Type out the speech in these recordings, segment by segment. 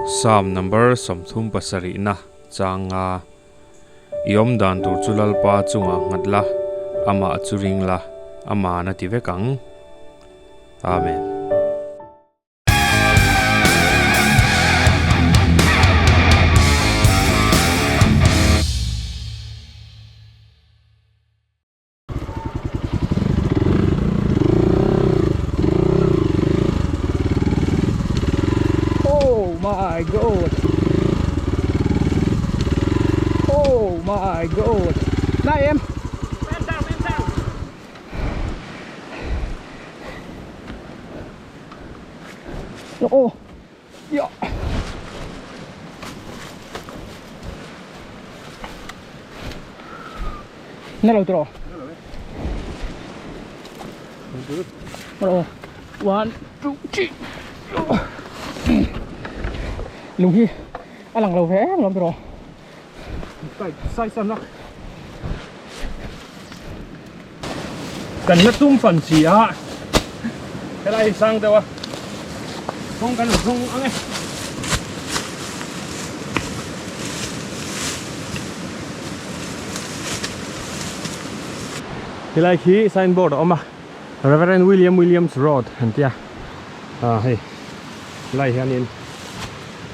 Psalm number 37 na chang nga. I awm dan tur chu Lalpa chungah nghat la, amah chu ring la, aman a ti vek ang. Amen. Oh my god. Oh my god. Này em. Oh. Ja. Na lo tro. Rồi. 1 2 3. Lung hi a lang lo ve em lawm tiraw. Sai san a. Kan la tum fan si a. Helai hi sang deuh a. Kawng kan zawng ang e. Helai khi signboard a awm a. Reverend William Williams Road an tia. Ah hei helai hianin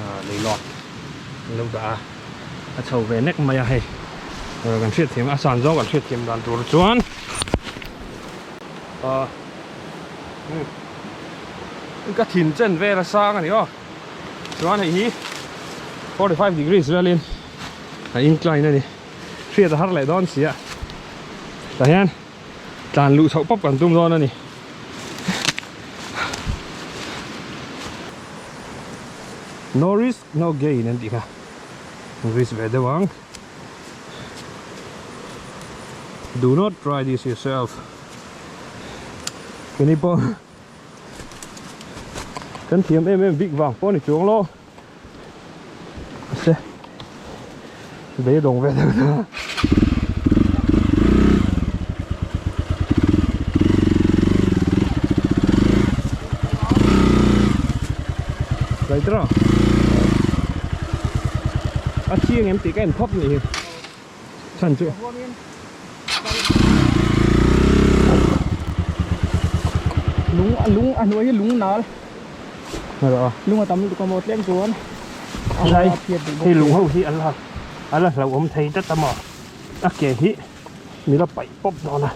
ah leilawt an lo dah a. A chho ve nek mai a hei. Kan hriat thiam a san zawng kan hriat thiam dan tur chuan ah ka thin chen vel a sang a ni aw. Chuan hei hi 45 degrees velin a incline a ni. Hriat a har leh dawn si a. Tah hian tlan luh chhoh pawp kan tum dawn a ni. No risk no gain an tih kha. Risk ve deuh ang. Do not try this yourself. Keni pawh kan thiam em em bik vang pawh a ni chuang lo. Se beidawng ve deuh ta. Laitra a chiang em tih ka en phawt nih hi chhan chu. Lung lung a hnuai hi lung nal. Lung a tam lutuk a maw tlem chuan Lai hei lung ho hi a la a la hlauhawm thei tlat a maw a ke hi mi la paih pawp dawn a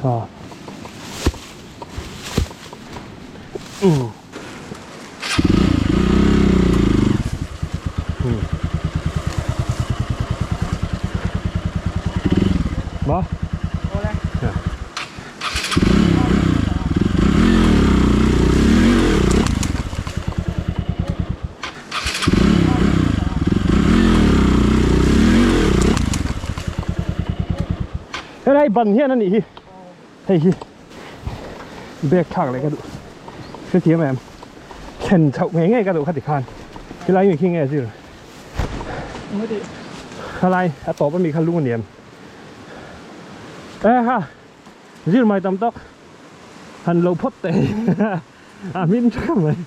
aw umm maw. Helai ban hian a nih hi hei hi bag thlak leh ka duh hrethiam em thlen chhoh ngei ngei ka duh kha tikhan helai mi khi nge zir helai a tawp ami kha lung a ni em e ha zir mai tam tawk han lo phawt teh a hmin tha mai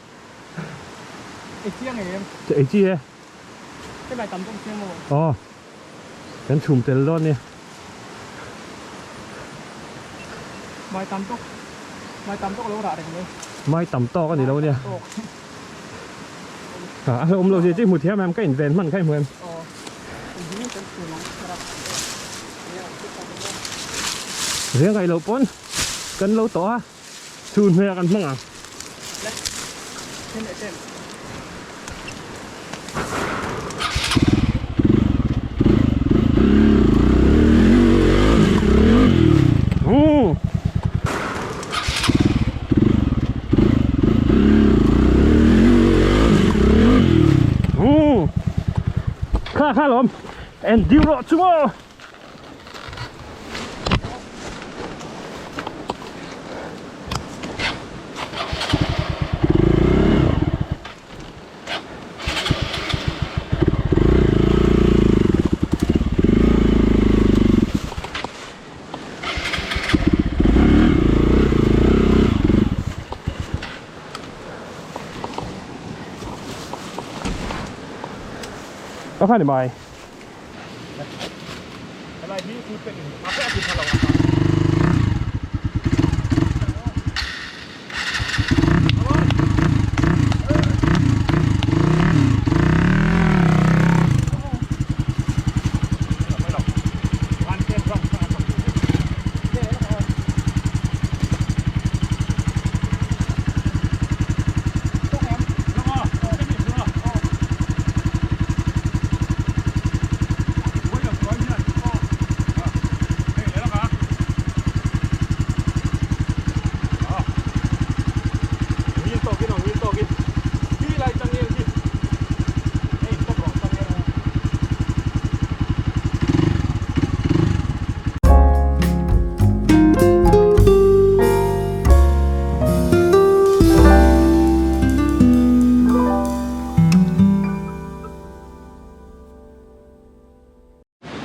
ei chiang em ei chi e cái bài tắm trong chiang rồi ờ kan chhum tel dawn nia mai tam tawk mai tam tawk lo rah reng mai mai tam tawk ani lo nia a hlauhawm lo zia chi hmu thiam em ka inven hman kha i hmu em Riang ngaih loh pawn kan lo tawh a, chhun hmel kan hmang ang. Kha kha lawm en diu rawh chu maw. A kha ni mai.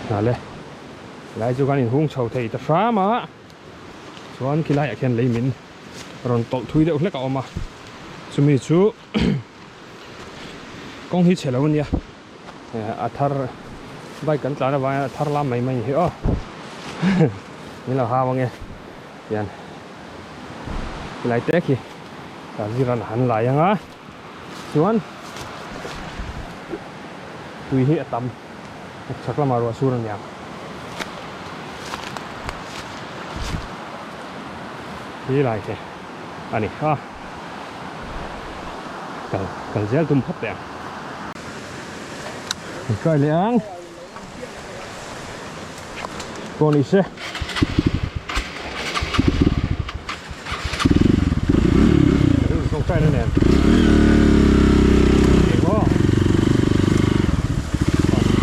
Hnale lai chu kan inhung chho thei ta hram a chuan khilaiah khian lei min rawn tawlh thui deuh hlek a awm a chumi chu kawng hi chhe lo a nia a thar bike kan tlan avangin a thar lam mai mai hi aw min lo hau ange tian khilai te khi ziran han lai anga chuan tui hi a tam chhak lamah ruah sur a niang. Khi lai te a ni a kal kal zel tum phawt teh ang. Try leh ang. Pawh ni se. Rilru tawngtai na nen. Eng aw.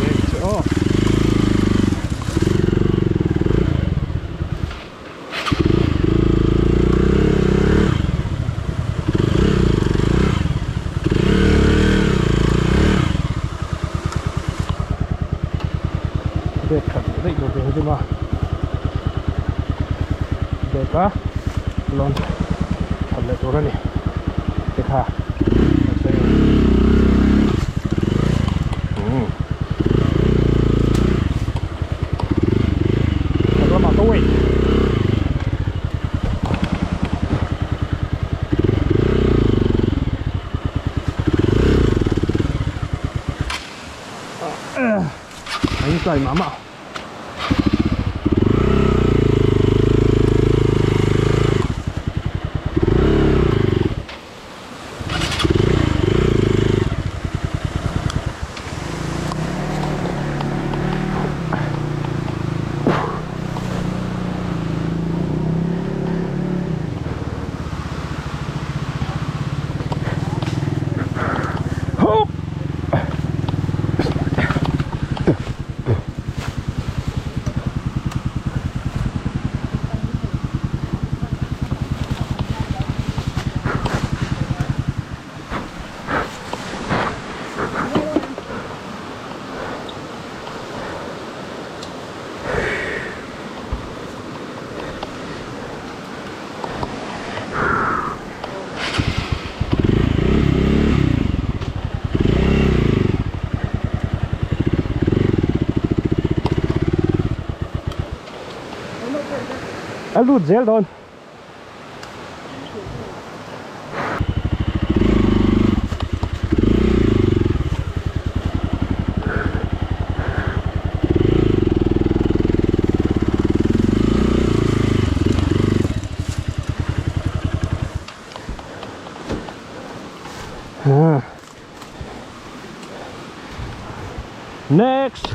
Eng che aw. Bag khat daih tur te hi a bag a lawn that leh tur a ni te kha lamah ka wait a incline mah mah. A lut zel dawn. Next.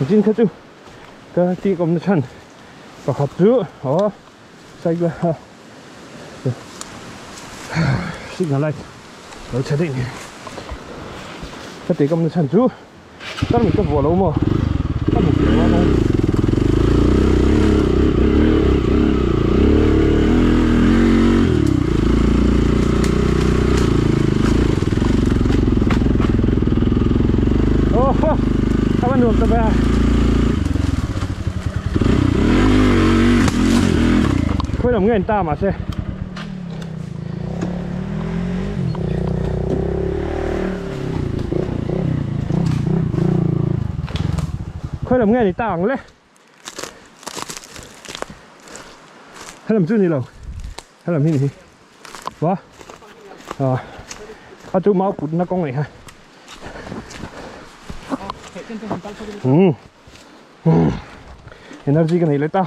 Jin kha chu ka ti kom na chan pakhat chu aw cycle ha signal light lo chhe daih ni ka ti kom na chan chu tarmit ka vuah lo maw ka hmu piah lo a Aw a va nuam ta ve a. Khawi lam nge an ta mahse. Khawi lam nge ni ta ang le? Helam chu ni lo. Helam hi ni hi. Wa. À. A chu mau put na kawng nei ha. Um. Energy ka nei leh ta.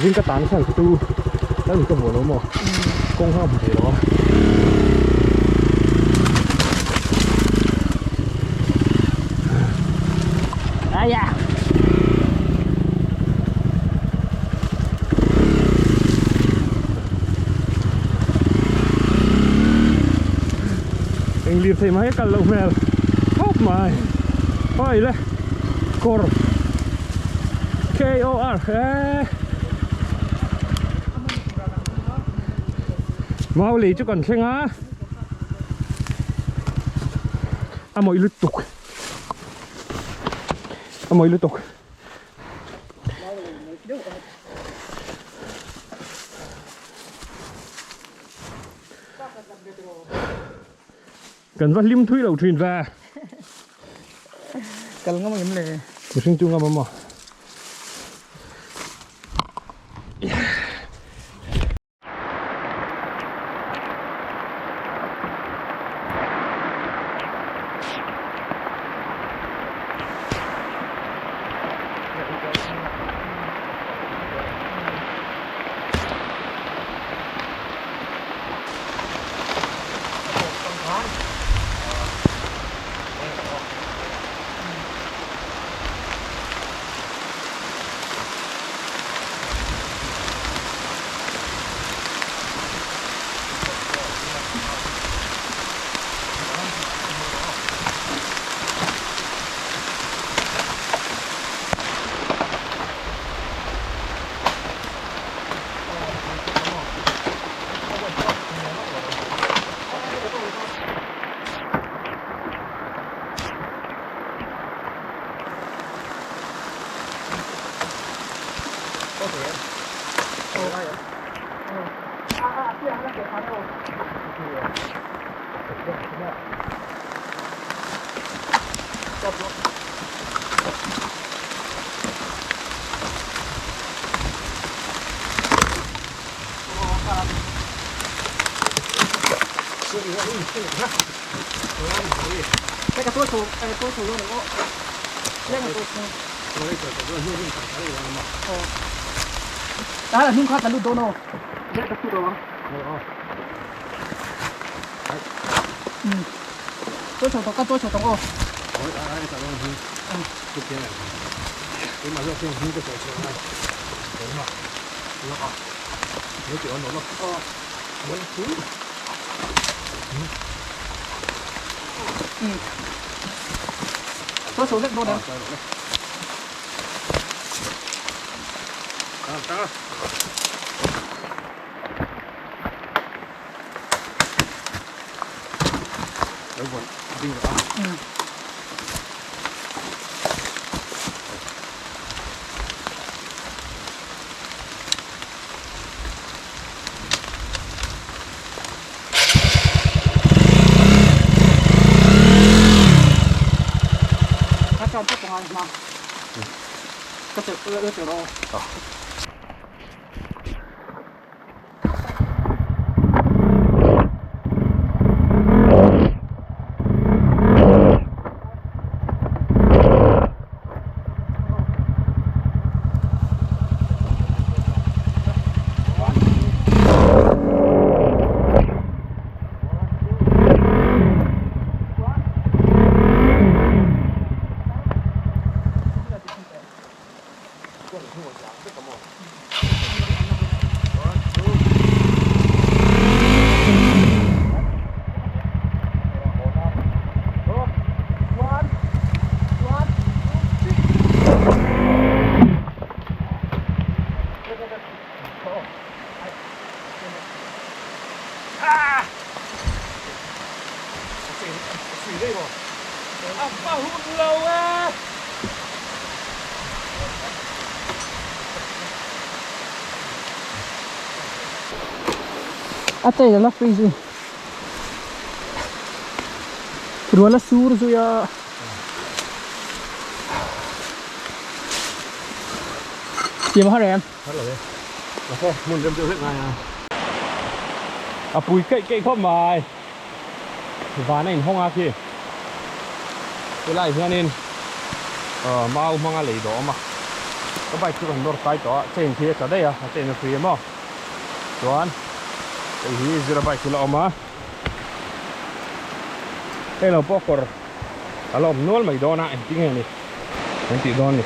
Zing ka tan khan chu kan ka hmuh lo maw kawng kha a hmu thei lo a. Aya. Eng lir thei mai a kal loh hmel khawp mai. Hawi le kawr. KOR eh Mau lei chu kan thleng a a mawih lutuk a mawih lutuk Kan va hlim thui lo thin ve. Kal ngam angem le. Mihring chu ngam amaw. A chei la free zui rual a sur zui a. Siam a har em? Har lo e. Mahse hmun rem deuh hlek ngai a. A pui keih keih khawp mai. Van a inhawng a khi. Helai hianin mau hmanga lei dawh a awm a. Ka bike chu kan nawr kai tawh a, chain khi a tla daih a, a chain a free em aw. Chuan hei hi zira bike hi la awm a. Hei lo pawh kawr a la awm nual mai dawn a, engtin nge ni kan tih dawn ni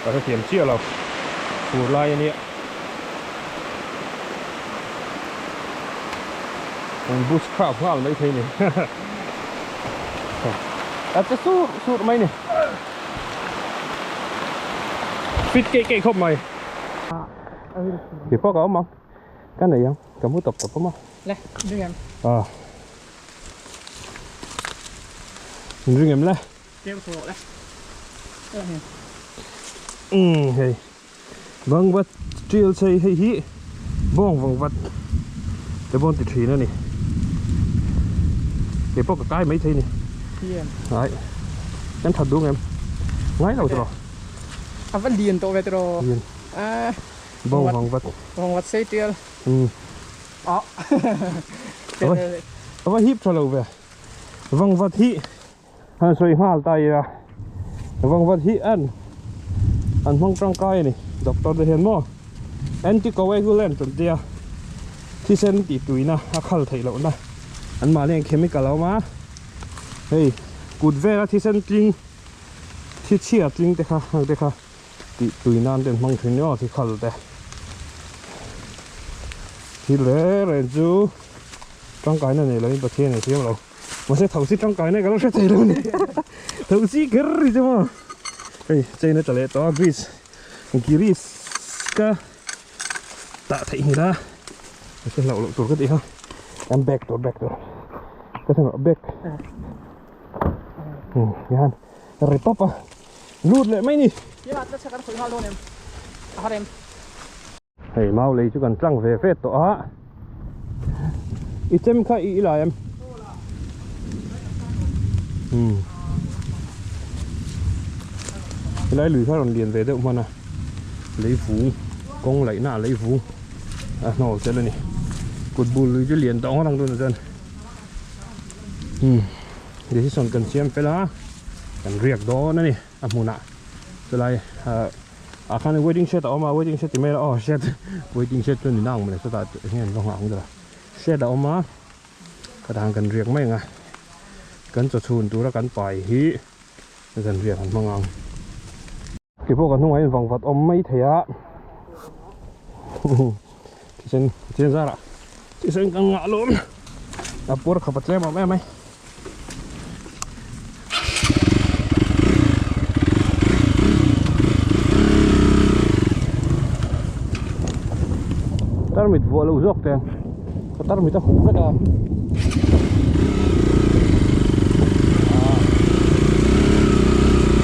ka hrethiam chiah lo fur lai a nia. An bush craft nghal mai thei ni a che sur sur mai ni fit keih keih khawp mai ti pawh ka awm ang ka nei ang ka mu tawp tawp awm a le ring em a ring em le tlem chho rawh le um hei Vangvat tial chei hei hi bawng vangvat te pawh an ti thin a ni. Kei pawh ka kai mai thei a ni. Ai kan that duh ngem ngai lo tiraw. A va lian tawh ve tiraw. Lian. Bawng vangvat. Vangvat sei tial. Um. A. A va hip tha lo ve. Vangvat hi Han sawi nghal ta ila vangvat hi an an hmang tangkai a ni doctor te hian maw anticoagulant an tia thisen tih tuina a khal theih lohna an mahni ang chemical a awm a hei kut vela thisen tling thi chhia tling te kha hang te kha tih tui nan te an hmang thin aw thi khal te thil reng reng chu tangkaina nei lovin Pathian a siam lo. Mahse tho si tangkai na ka lo hre thei lo ni. Tho si kher ri chu maw. Hei chain a tla leh tawh a grease grease ka tah theih ngil a. Mahse hlauh loh tur ka tih kha. An bag tur bag tur. Ka theng rawh bag. Hian ri pawp a. Lut leh mai ni. Tia tla chak an khawih nghal dawn em? A har em? Hei mau lei chu kan tlang ve ve tawh a i chem kha i ilai em umm helai lui kha rawn lian ve deuh hman a lei vung kawng laih na ah lei vung a hnawl tel a ni kut bul lui chu lian tawh ngawt ang tunah chuan umm decision kan siam fel a kan riak dawn a ni a hmunah chulai ah. Ah khan waiting shed a awm a waiting shed ti mai ila aw shed waiting shed chu ni nang mawle chutah eng nge an va nghah ang deuh a shed a awm a ka dan kan riak mai ang a kan chaw chhun tura kan pai hi zan riak an hmang ang keipawh ka hnungah hian vangvat awm mai thei a thisen thisen zarah thisen kan ngah lawm a puar khawp a tlem awm em mai. Tarmit vuah loh zawk te ka tarmit a huh vek a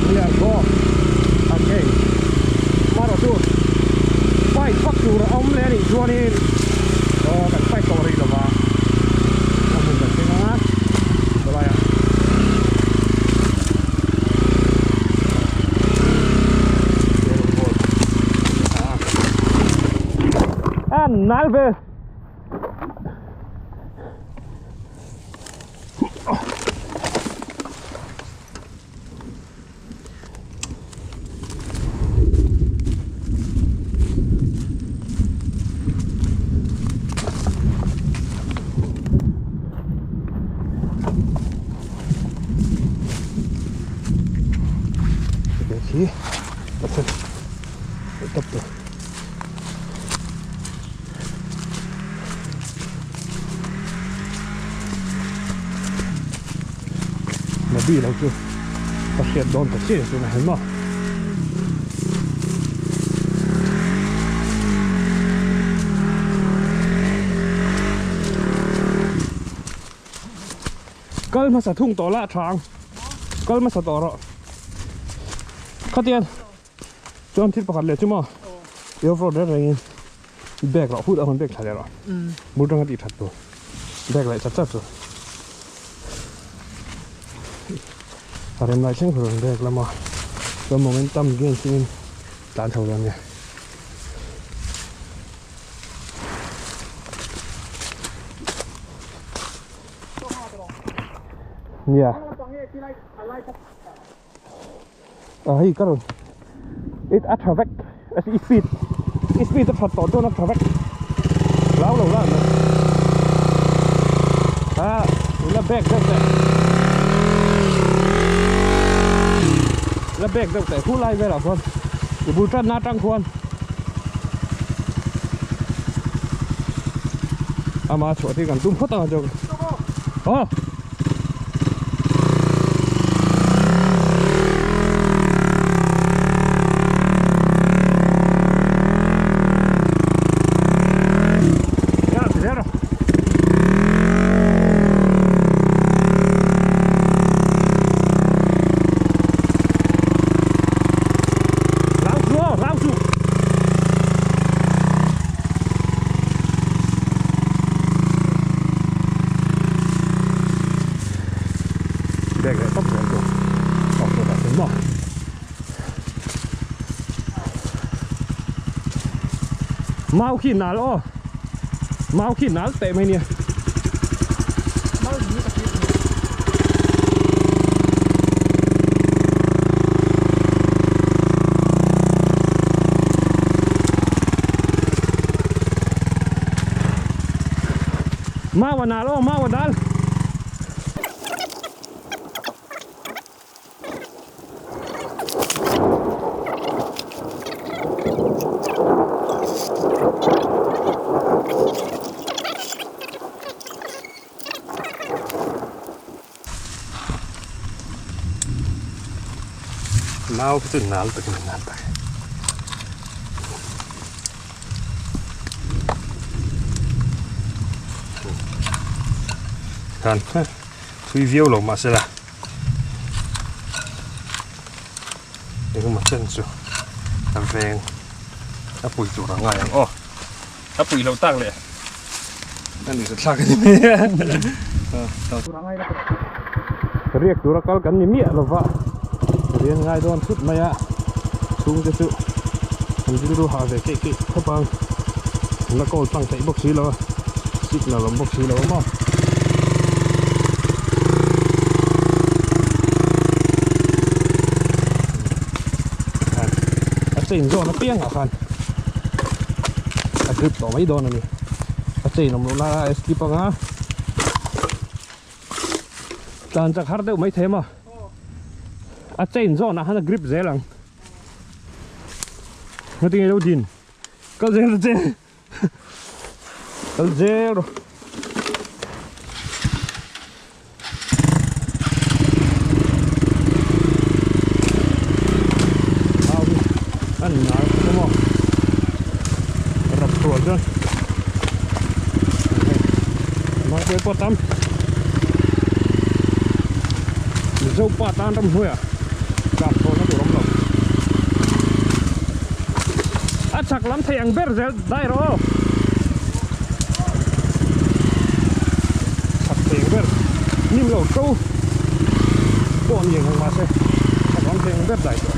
we are go again marawh chu fight vak tur a awm leh a nih chuanin aw kan fight tawh rih lova a hmun kan thleng ang a chulai ah a nal ve. Khi tap tawh Nabi lo chu ka hriat dawn ta chiah chu na hel maw. Kal hmasa thung tawh lah tha ang kal hmasa tawh rawh khatian chuan thil pakhat leh chu maw i off road reng rengin bag rawh hut a hawn bag thla leh rawh bul tanga tih that tur bag leh chat chat chu a rem lai thleng tur bag lama chuan momentum gain chungin tlan chho dawn nia. Nia. A hei ka rawn it a tha vek i speed i speed a that tawh chuan a tha vek hlau lo la a la back deuh teh la back deuh teh khu lai velah khuan i bul tan na atang khuan ama chhuah te kan tum phawt ang chu aw. Bag leh tawp zel chu off road ah chuan maw mau khi nal aw mau khi nal teh mai nia mau a nal aw mau a nal. Mau khi chu nal tak a ni nal tak. Khan thui viau lo mahsela engemaw chen chu a veng a pui tur a ngai ang aw a pui loh tak leh a nuihzat thlak a ni mai a riak tura kal kan ni miah lova rian ngai dawn thut mai a chhungte chu an rilru hah ve keih keih khawp ang la call tlang theih bawk si lo a signal awm bawk si lo a maw. A chain zawn apiang ah khan a grip tawh mai dawn a ni a chain awm loh lai a slip anga tlan chak har deuh mai thei maw a chain zawn ah khan a grip zel ang ngatinge lo din kal zel ta che kal zel rawh. An nal khawp maw rap rual chuan mangpui pawh tam mizo pa tan ramhnuai ah kap thawn a tur awm lo a chhak lam thei ang ber zel dai rawh aw chhak thei ang ber hnim lo to pawh ni ang mahse chhak lam thei ang ber dai tawh.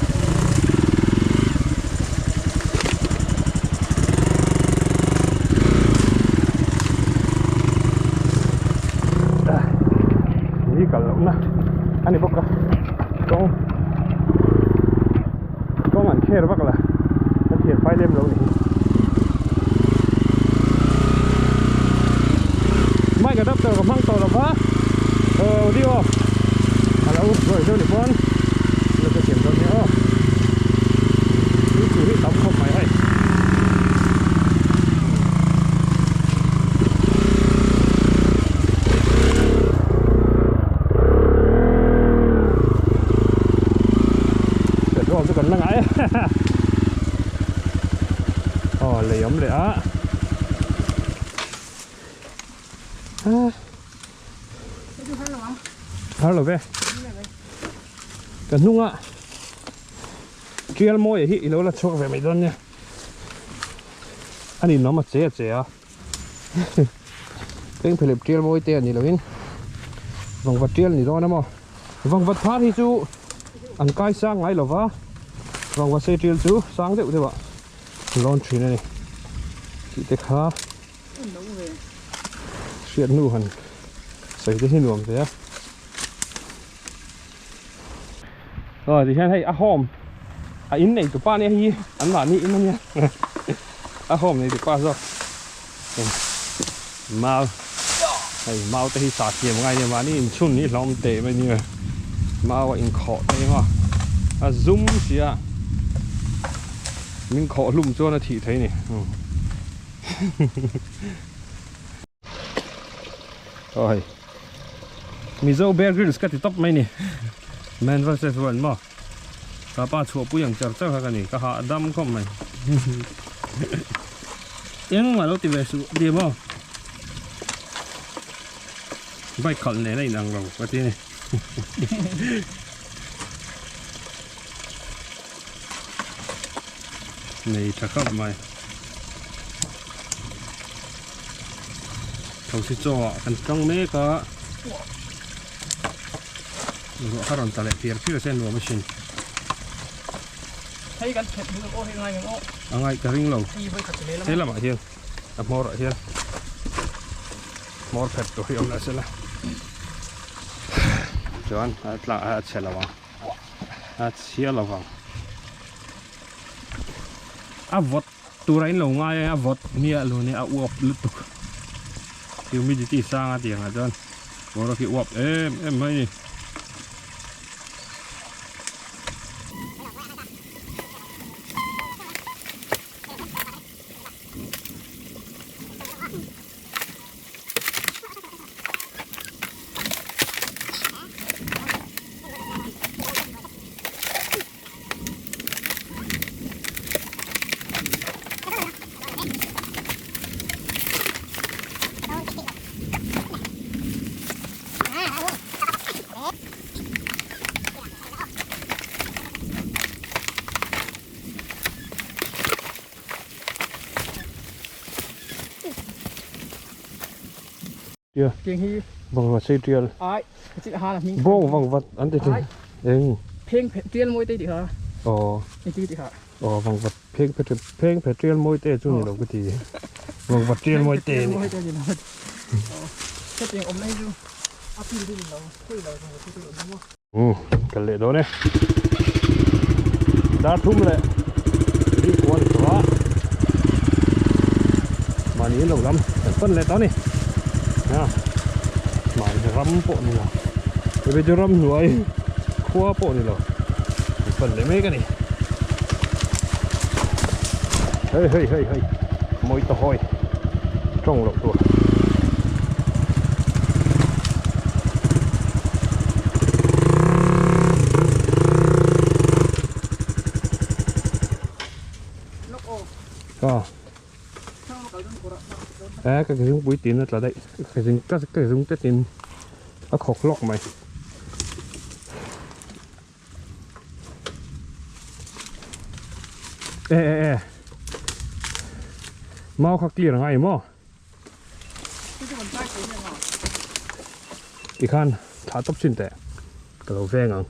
Ni kal lohna a ni bawk a kawng kawng an kher vak la an thian fai lem lo ni hi mic adapter ka hmang tawh lova audio a lo buai deuh ni pawn la ka siam dawn nia aw chu hi tam khawp mai hei. Petrol chu kan la ngai a aw lei awm leh a har lo ve ka hnunga tial mawi hi ilo la chhuak ve mai dawn nia a ni nawm a che a che a pengphelep tial mawi te a ni loin vangvat tial ni dawn a maw vangvat phar hi chu an kai sang ngai lova vangvat sei tial chu sang deuh deuh ah lawn thin a ni tih te kha hriat hnu han sawi te hi nuam ve a. Aw ti hian hei a home a in nei tupa ania hei hi an mahni in ania a home nei tupa zawk mau hei mau te hi sa thiam ngai ania mahni inchhun hi hlawm teh mai ania mau a inkhawh te emaw a zum sia min khawh hlum chuan a thih thei a ni. Aw hei Mizo Bear Grylls ka ti tawp mai ni Man vs Wild maw ka pa chhuahpui ang char char kha ka ni ka hah dam khawp mai engmah lo ti ve suh ti maw bike khalh nen a inang lo ka ti a ni. Nei tha khawp mai. Thosi chaw ah kan tang mek a. Ruah kha rawn tla leh phiar phiar se nuam a sin. Hei kan phet duh aw hei ngai ngem aw. A ngai ka ring lo. He lamah hian a hmawr ah hian hmawr phet tur hi awm leh se la. Chuan a tla a chhe lo ang. A chhia lo vang. A vawt tura in lo ngai a, a vawt miah lo nia a uap lutuk. Humidity sang a tiang ah chuan boruak hi uap em em mai a ni. Tiang hi Vang vat sei tial. Ai, chi ha la hming. Bawng vang vat an ti thin. Eng. Pheng phe tial mawi te ti ha. Aw. Ni ti ti ha. Aw vang vat pheng phe pheng phe tial mawi te chu ni lo ka ti. Vang vat tial mawi te ni. Mawi te ni lo. Aw. He tiang awm na hi chu a pil te ni lo. Khawi lo vang vat te awm maw. Umm kal leh dawn e. Dar thum leh ri kual ni tawh a. Mahni lo lam kan pan leh tawh a ni. A mahni ram pawh ni lo. Hei chu ram hnuai khua pawh ni lo. Kan pan leh mek a ni. Hei hei hei hei mawi ta hawi tawng loh tur. Eh ka zingpui tin a tla daih ka zing ka ka zung te tin a khawk hlawk mai. E e e mau kha clear ngai maw tikhan thlah tawp chin teh ka lo veng ang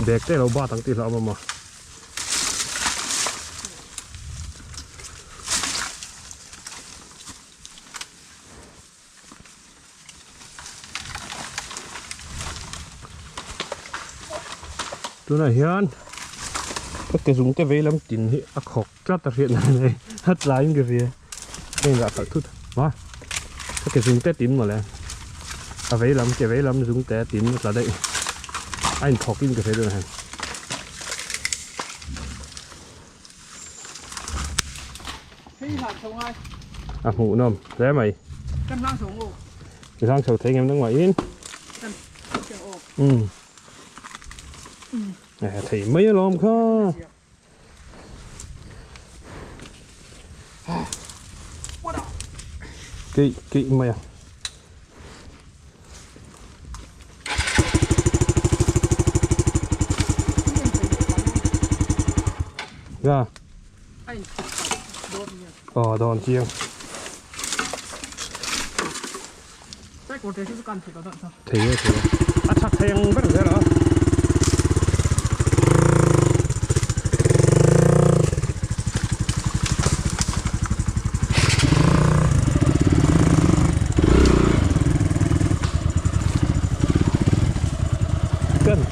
bag te lo bat ang tih hlauh awm a maw. Tunah hian ka ke zung te vei lam tin hi a khawk tlat a hriat na nei a tlaiin ka hria ka inrah khalh thut a ka ke zung te tin mawle a vei lam ke vei lam zung te tin a tla daih a inthawk in ka hria tunah hian. A hmuh nawm hle mai. Kan hlang chho ngawh. I hlang chho thei ngem nangmah in. Kan chho aw. Um. Eh thei mai alawm kha. Kei kei mai a. Ra. Ờ đòn chiêng. Thì thì. À chắc thèn bất rồi đó.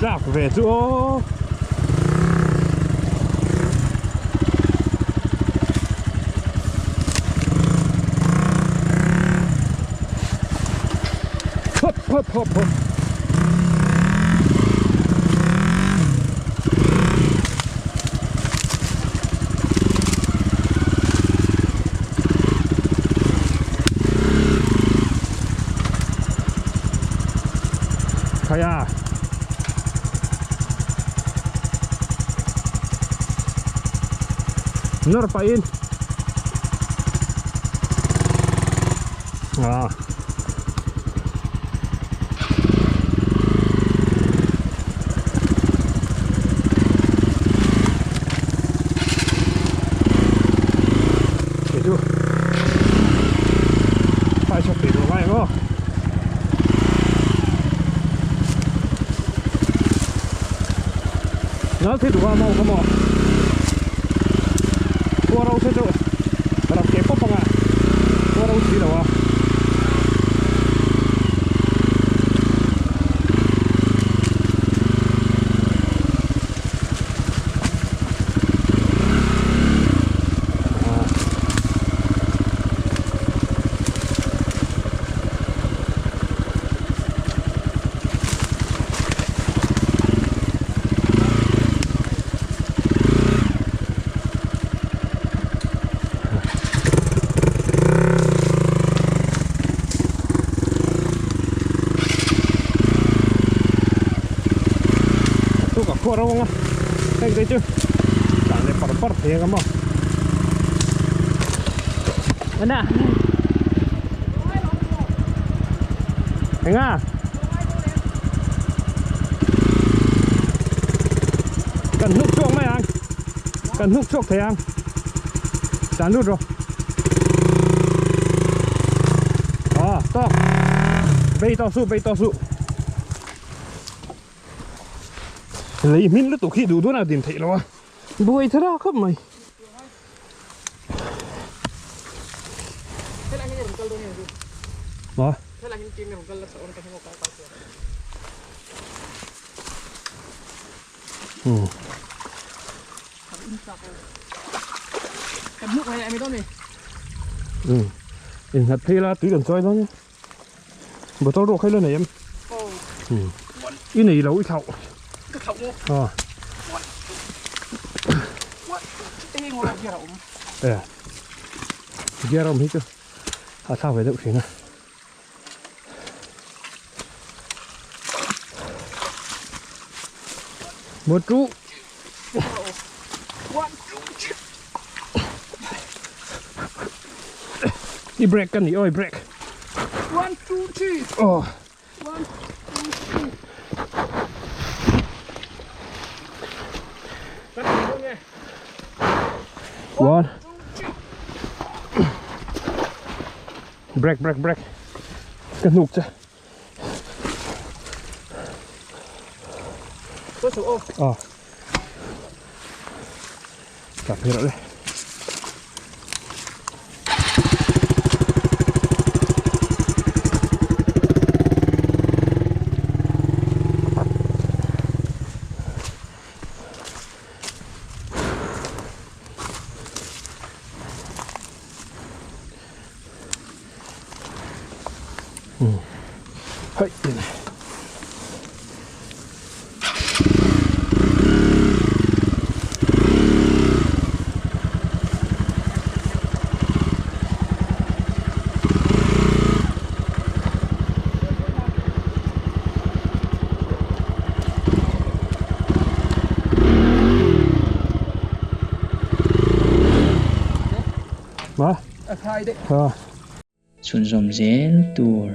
tlak ve chu aw. Hop hop hop hop. Khaia. Nawr pahin. Ah. Kei chu phai chhuak thei tur ngai ang aw. Nal thei duh a mau kha maw. Khua ro se chu ram ke pawp anga khua ro si lo a. Chu ka khuar rawng a heng te chu tlan leh par par thei ang a maw Ana Enga Kan hnuk chhuak mai ang Kan hnuk chhuak thei ang Tlan lut rawh Aw tawk Bei tawh suh bei tawh suh Lei hmin lutuk hi duh dawn a din theih lo a Buai thara khawp mai. Maw? Hmm. Hmm. In nghat phei la tui kan chawi dawn nia. Bottle ruak hi la nei em? Hmm. I nei lo i thlauh. Ka thlauh maw? Aw. E. Gear awm hi chu a thlak ve deuh thin a. Một trụ. I break ka ni oi break. One, two, three. Oh. One, two, three. One. Break, break, break. Ka hnuk che. Aw. Tah phei rawh le. Hei Ma? A khai deh. Ha. Chhunzawm zel tur.